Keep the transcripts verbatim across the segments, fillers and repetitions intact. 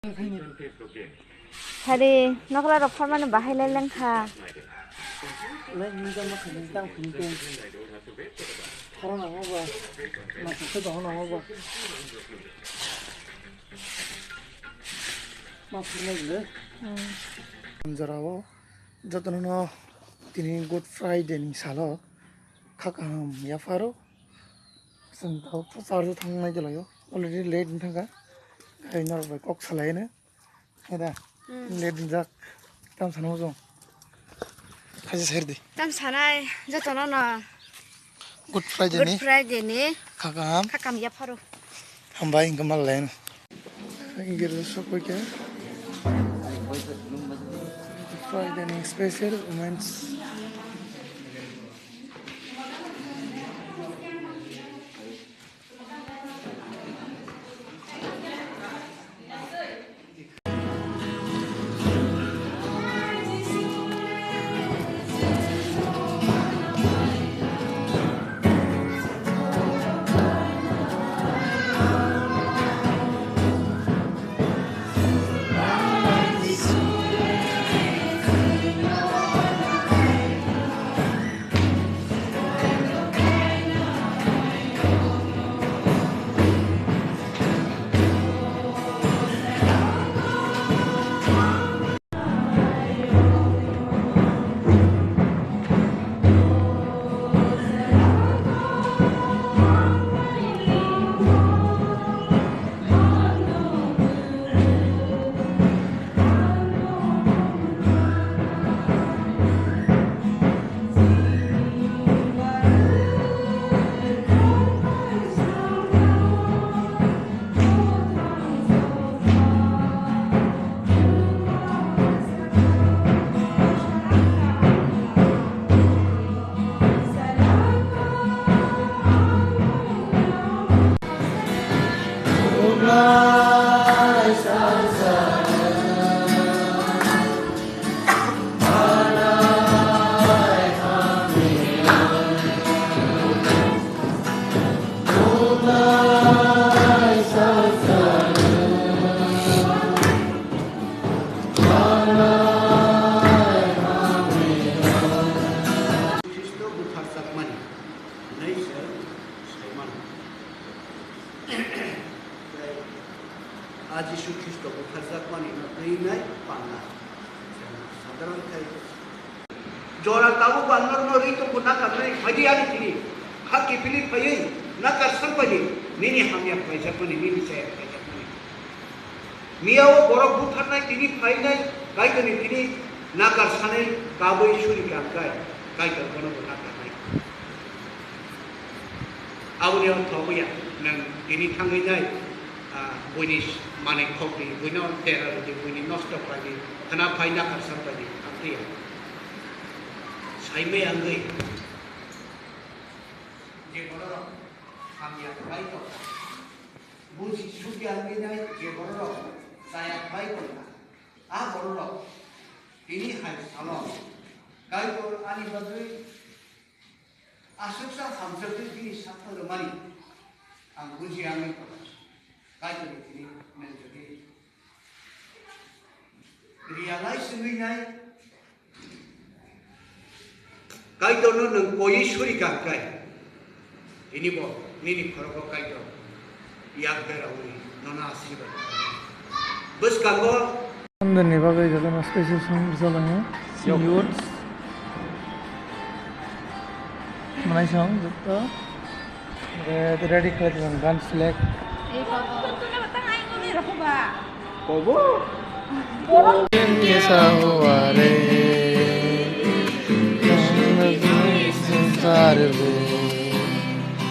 Hari nokla rok phormani bahai lai lengkha. Lai ni jama khani tang khani tang. Khoro nango ba. Ma khani tang nango ba. Ma khani le. Hmm. Jora o jotono no tini Good Friday ni salo kha kaham yapharo. Chwng tabuk to church o thang nai jalaio. Already late wng thangkha. Hai norok bai kok salai no. Hai da. Hmm. Late wngjak. Tam sana mo chwng. Khaisa sir di. Tam sanai jotono no. Good Friday ni. Good Friday ni. Kha kaham. Kha kaham yapharo. Hambai hingke mal lai no. Girja sokoi khe. Friday ni special women's. Khristo butharjakmani hwnwi se sai mano. Tei a Jisu Khristo butharjakmani no twi nai panda. Sadharon khai jora tabuk bo ang norokno ri tongkho nakarnai phaidi ani thini. Ha kiphilwi phaiwi nakar sar phaidi nini hamya khlaijakmani, nini chaya khlaijakmani. Miya o borok butharnai tini phainai Kaitorni thini nakar sanai kabui suri kangkai Kaitor bono bo nakarnai. Aboni ortho obo ya, nwng tini thangwi nai, ah, buini manwi khokdi, buino dera rwdi, buini nosto khlaidi, khna phai nakar san baidi, amtwi ya. Saimai wngwi je bororok hamya khlai tongkha, buji sukya wngwi nai je bororok chaya khlai tongkha, a bororok tini hai salo Kaitor ani bagwi aswksa hamjakgwi bini sakno rwmani ang buji wngwi tongkha. Kaitorni tini nwng jodi realize wngwi nai, Kaitorno nwng koiwi suri kangkai, tini bo nini khorogo Kaitor yak beraui nono asirwad. Bwskango Sundayni bagwi jotono special song rwchaplango. Youths. Manai song joto. Re-, ready khlai tong gan select. Kobo? Kesa hua re. Sansar re.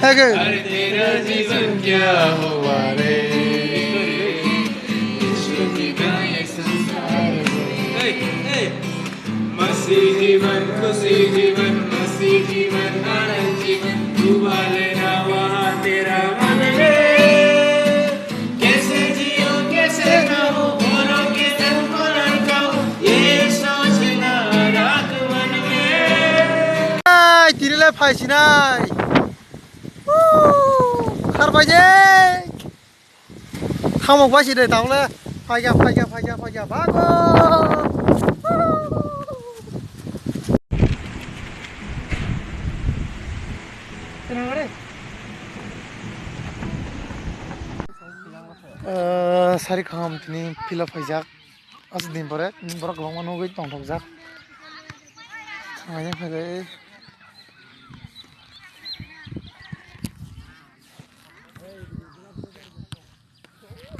Hey, hey. अरे तेरा जीवन क्या हुआ रे? इश्क की गाय संसार में। Hey, hey. मसीह जीवन, खुशी जीवन, मसीह जीवन, आनंद जीवन, तू वाले ना वहाँ तेरा मन रे। कैसे जियो, कैसे रहूं, बोलो के तुमको ना कहूं, ये सोचना रात मन में। Ai, tini le phai sinai. Woo! Khar bai de. Thamok bai si de, tamo le. Phaikha, phaikha, phaikha, phaikha, bago! Ah, sari kaham tini phila phaijak. Aswk din pore borok kwbangma nugwi tongthokjak. Thangnaini phailai.